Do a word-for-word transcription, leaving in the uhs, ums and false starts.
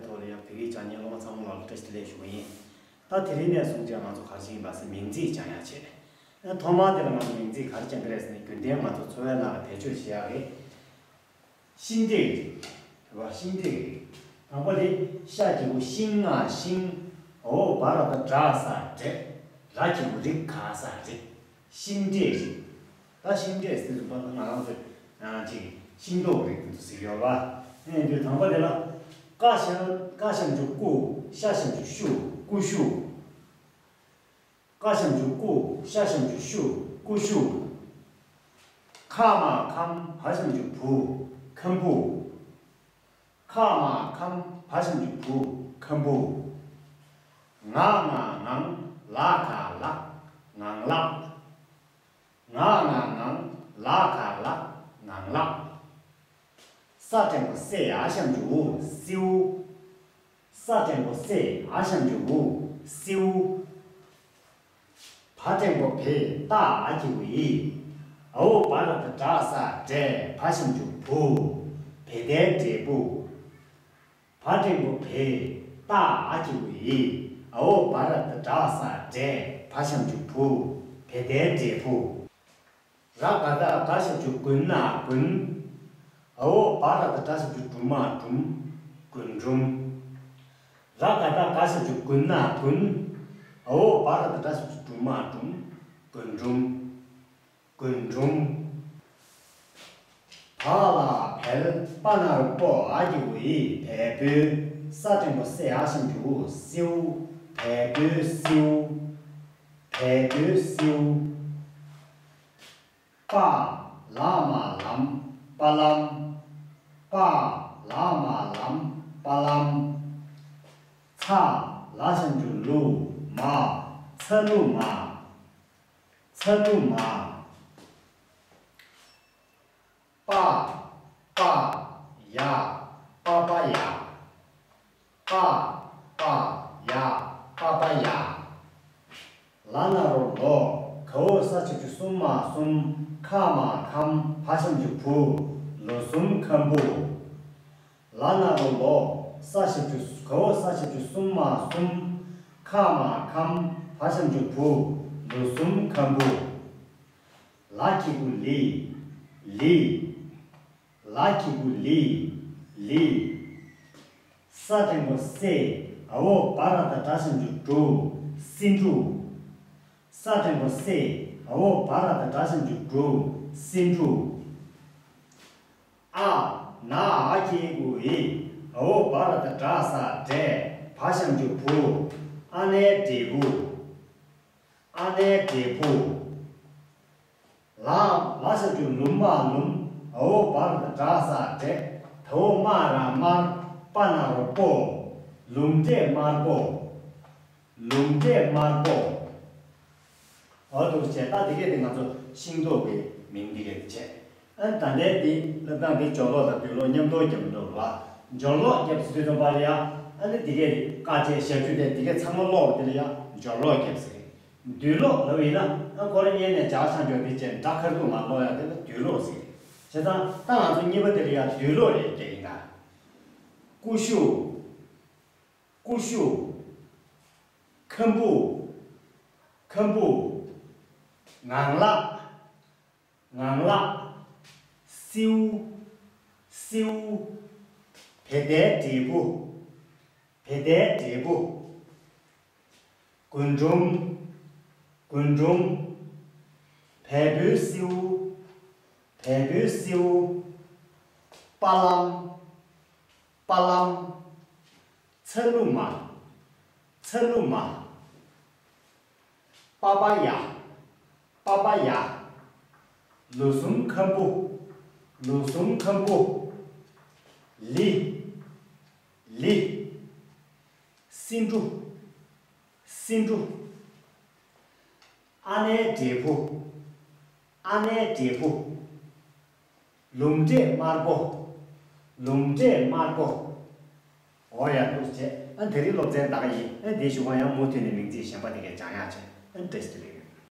ཐོག་ལ་ཡང་བོད་ཡིག་སྦྱང་མཁན་སློབ་མ་ཚང་མ་ལ་བཀྲ་ཤིས་བདེ་ལེགས་ཞུ་གི་ཡིན། ད་དེ་རིང་ནས་བཟུང་སྟེ་ང་ཚོ་ག་རེ་བྱེད་ཡིན་པ་ཟེར་མིང་ཚིག་སྦྱང་ཡག་བྱེད། ཐོག་མར་དེ་ལ་ང་ཚོ་མིང་ཚིག་ག་རེ་སྦྱང་གི་རེད་ཟེར་ན། རྒྱུན་ལྡན་ང་ཚོ་འཚོ་བའི་ནང་ལ་བེད་སྤྱོད་བྱེད་ཡག་གི་ཤིང་འབྲས་ཀྱི་རིགས། རེད་པ། ཤིང་འབྲས་ཀྱི་རིགས། དང་པོ་དེ་ཤ་གི་གུ་ཤིང་ང་ཤིང་། འ་འོག་བ་ར་བཏགས་སྦྲ་ས་འབྲས། ར་གི་གུ་རི་ག་ས་རི། ཤིང་འབྲས་རིགས། ད་ཤིང་འབྲས་ཟེར་དུས་ང་རང་ཚོས་ཅིག་ཤིང་ཏོག་རིགས་དེ་ཚོ་ཟེར་གྱི་ཡོད་པ། ཨེ་འདི་དང་པོ་དེ་ལ་ཀ་ཞབས་ཀ་ཞབས་ཀྱུ་ཀུ། ཤ་ཞབས་ཀྱུ་ཤུ། ཀུ་ཤུ། ཀ་ཞབས་ཀྱུ་ཀུ། ཤ་ཞབས་ཀྱུ་ཤུ། ཀུ་ཤུ། ཁ་མ་ཁམ། བ་ཞབས་ཀྱུ་བུ། ཁམ་བུ། ཁ་མ་ཁམ། བ་ཞབས་ཀྱུ་བུ། ཁམ་བུ། ང་ང་ངང་། ལ་ག་ལག་ངང་ལག་ང་ང་ངང་། ལ་ག་ལག་ངང་ལག་ས་འགྲེང་བུ་སེ། འ་ཞབས་ཀྱུ་འུ། སེའུ། ས་འགྲེང་བུ་སེ། འ་ཞབས་ཀྱུ་འུ། སེའུ། བ་འགྲེང་བུ་བེ། ཏ་འ་གི་གུ་འི། འ་འོག་བ་ར་བཏགས་འགྲ་ས་འགྲས། བ་ཞབས་ཀྱུ་བུ། བེ་ཏའི་འབྲས་བུ། བ་འགྲེང་བུ་བེ། ཏ་འ་གི་གུ་འི། འ་འོག་བ་ར་བཏགས་འགྲ་ས་འགྲས། བ་ཞབས་ཀྱུ་བུ། བེ་ཏའི་འབྲས་བུ། ར་ག་བཏགས་རྒ་ཞབས་ཀྱུ་རྒུ་ན་རྒུན། འ་འོག་བ་ར་བཏགས་ར་ཞབས་ཀྱུ་རྒྲུ་མ་རྒྱུན། རྒུན་འབྲུམ། ར་ག་བཏགས་རྒ་ཞབས་ཀྱུ་རྒུ་ན་རྒུན། འ་འོག་བ་ར་བཏགས་ར་ཞབས་ཀྱུ་རྒྱུ་མ་རྒྱུམ། རྒུན་འབྲུམ། རྒུན་འབྲུམ། བ་ལ་བལ། པ་ན་རོ་པོ། འ་གི་གུ་འི། བལ་པོའི། ས་འགྲེང་བུ་སེ། འ་ཞབས་ཀྱུ་འུ། སེའུ། བལ་པོའི་སེའུ། བལ་པོའི་སེའུ། པ་ལ་མ་ལམ། པ་ལམ། པ་ལ་མ་ལམ། པ་ལམ། ཚ་ལ་ཞབས་ཀྱུ་ལུ། མ། ཚ་ལུ་མ། ཚ་ལུ་མ། པ། པ། ཡ། པ་པ་ཡ། པ། པ། ཡ། པ་པ་ཡ། ལ་ན་རོ་ལོ། ག་འོག་ས་ཞབས་ཀྱུ་གསུམ་མ་གསུམ། ཁ་མ་ཁམ། བ་ཞབས་ཀྱུ་བུ། ལོ་གསུམ་ཁམ་བུ། ལ་ན་རོ་ལོ། ས་ཞབས་ཀྱུ་ག་འོག་ས་ཞབས་ཀྱུ་གསུམ་མ་གསུམ། ཁ་མ་ཁམ། བ་ཞབས་ཀྱུ་བུ། ལོ་གསུམ་ཁམ་བུ། ལ་གི་གུ་ལི། ལི། ལ་གི་གུ་ལི། ལི། ས་འགྲེང་བུ་སེ། འ་འོག་བ་ར་བཏགས་ར་ཞབས་ཀྱུ་རྒྲུ། སེ་འབྲུ། ས་འགྲེང་བུ་སེ། འ་འོག་བ་ར་བཏགས་ར་ཞབས་ཀྱུ་རྒྲུ། སེ་འབྲུ། ཨ། ན་འ་གི་གུ་འི། འ་འོག་བ་ར་བཏགས་འགྲ་ས་འགྲས། བ་ཞབས་ཀྱུ་བུ། ཨ་ནེའི་འབྲས་བུ། ཨ་ནེའི་འབྲས་བུ། ལ། ལ་ཞབས་ཀྱུ་ལུ་མ་ལུམ། འ་འོག་བ་ར་བཏགས་འགྲ་ས་འགྲས། ད་འོག་མ་ར་དམར། པ་ན་རོ་པོ། ལུམ་འགྲས་དམར་པོ། ལུམ་འགྲས་དམར་པོ། འོ་འདུག་བྱས། ད་འདི་གས་དེ་ང་ཚོ་ཤིང་ཏོག་གི་མིང་འདི་གས་དེ་བྱས། ཨ་ནི་ད་ལྟའི་འདི་སློབ་སྟངས་འདི་སྦྱོར་ཀློག་དང་འདོད་ཀློག་མཉམ་དུ་རྒྱབ་འགྲོ་བ། སྦྱོར་ཀློག་རྒྱབ་ཟེར་དུས་ཙམ་པ་ལ་ཡ། ཨ་ནི་འདི་གས་དེ་ཀ་བཅས་ཞབས་ཀྱུ་དེ་འདི་གས་ཚང་མ་ཀློག་དེ་ལ་ཡ་སྦྱོར་ཀློག་རྒྱབ་ཟེར། འདུས་ཀློག་ལབ་ཡིན་ན། ཨ་ཁོ་རང་སྔོན་ནས་སྦྱར་བཞག་འགྲོ་དེ་བྱས་སྒྲ་ཁ་ཐུག་མར་ཀློག་ཡ་དེ་ལ་འདུས་ཀློག་ཟེར། བྱས་ཙང་ད་ང་ཚོ་གཉིས་པ་དེ་ལ་ཡ་འདུས་ཀློག་རེད་རྒྱག་ཡིན་ད། ཀུ་ཤུ། ཀུ་ཤུ། ཁམ་བུ། ཁམ་བུ། ངང་ལག་ངང་ལག་སེའུ། སེའུ། བེ་ཏའི་འབྲས་བུ། བེ་ཏའི་འབྲས་བུ། རྒུན་འབྲུམ། རྒུན་འབྲུམ། བལ་པོའི་སེའུ། བལ་པོའི་སེའུ། པ་ལམ། པ་ལམ། ཚ་ལུ་མ། ཚ་ལུ་མ། པ་པ་ཡ། པ་པ་ཡ། ལོ་གསུམ་ཁམ་བུ། ལོ་གསུམ་ཁམ་བུ། ལི། ལི། སེ་འབྲུ། སེ་འབྲུ། ཨ་ནེའི་འབྲས་བུ། ཨ་ནེའི་འབྲས་བུ། ལུམ་འགྲས་དམར་པོ། ལུམ་འགྲས་དམར་པོ། འོ་ཡ་འདུག་བྱས། ཨ་དེ་རིང་སློབ་ཚན་ད་ག་ཡིན། ཨ་དེའི་གཞུག་གུ་ཡང་མུ་མཐུད་ནས་མིང་ཚིག་གཞན་པ་དེ་གས་སྦྱང་ཡག་བྱས། ཨ་བཀྲ་ཤིས་བདེ་ལེགས།